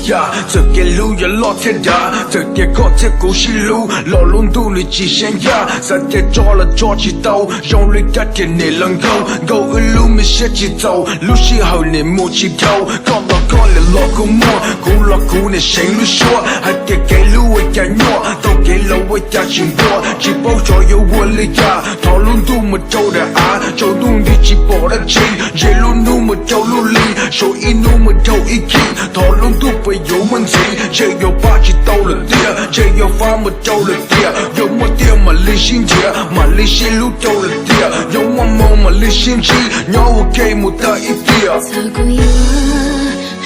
Txawm kev hlub yuav loj thiab dav, txawm tias koj thiab kuv sib hlub los lub ntuj nws tsis seem yaj. Xav tias tso los tso tsis tau, zoo li kab tias niam laus nkauj. Nkauj wb lub me siab tsis txaus, lub sij hawm niam mus tsis dhau. Koj los koj niam los kuj muaj, kuv los kuv niam seev lub suab. Hais tias kev hlub ua cas nyuaj, tau kev laus ua cas tsis nquag. Tsis paub xyov yuav ua li cas, thov lub ntuj mus rau daim av, tsaus ntuj nti tsis pom dab tsi. Ntshe lub hnub mus rau lub hli, suav ib hnub mus dhau ib khib. Thov lub ntuj puas yuav muaj ntxiv, ntshe yuav pab tsis tau lawm tiag. Ntshe yuav faib mus rau lawm tiag, yuav muaj tiag mam li sib nrhiav, mam li sib hlub rau lawm tiag. Yuav muaj moo mam li sib ntsib, nyob ua ke mus tag ib tiam. Txawm kuv yuav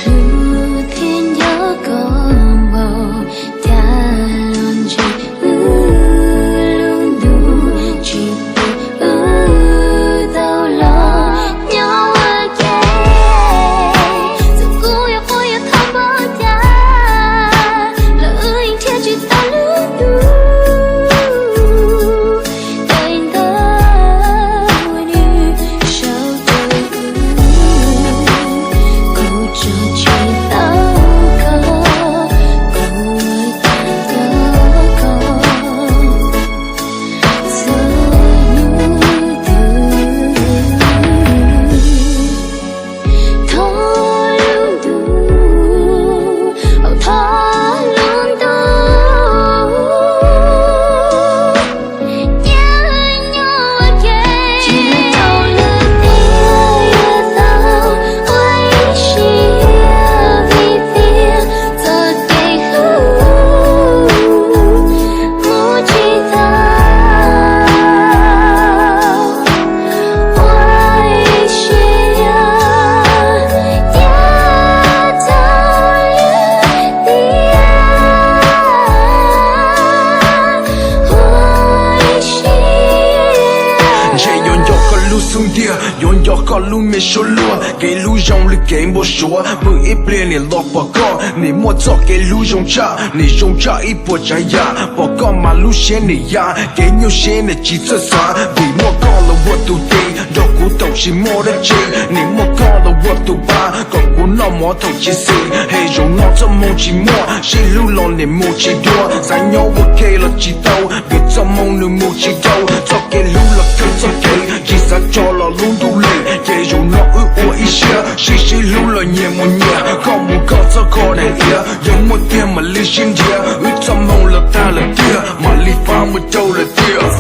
hlub thiab nco koj npaum cas los ntshe wb lub ntuj tsis pub wb tau los nyob ua ke. Txawm kuv yuav quaj yuav thov npaum cas los wb yeej nrhiav tsis tau lub ntuj. Daim ntawv nws sau rau kuv, kuv tso tsis tau koj, kuv ua cas tau koj txhua hnub twg. Thov lub ntuj, thov lub ntuj, nyob ua ke. Tsis tau lub tiag yuav tau ua ib siab vim tias txoj kev hlub mus tsis tau. Ua ib siab thiab tau lub tiag. Ua ib siab. Ntshe yuav nco koj lub xub ntiag, yuav nco koj lub me suab luag. Kev hlub zoo li kev npau suav, pw ib pliag niam los pom koj. Nim muaj txoj kev hlub zoo tshaj, nim zoo tshaj ib puas tsav yam. Pom koj mas lub siab nim ya, kev nyuaj siab nim tsis txawj xav. Vim muaj koj los ua tus cev, nrog kuv thaum tsis muaj dab tsi. Nim muaj koj los ua tus pab, kom kuv noj mov thaum tsis xis. Hais zaum no txoj hmoo tsis muaj, sib hlub los nim mus tsis dua. Xav nyob ua ke los tsis tau, vim txoj hmoo nws mus tsis dhau. Txoj kev hlub los kawg txoj kev, tsis xav tso los lub ntuj lees. Ces zaum no wb ua ib siab, sib sib hlub los nyias mus nyias. Koj mus koj txoj kho daim iav, yuav muaj tiag mam li sib nrhiav. Wb txoj hmoo los tag lawm tiag, mam li faib mus rau lawm tiag.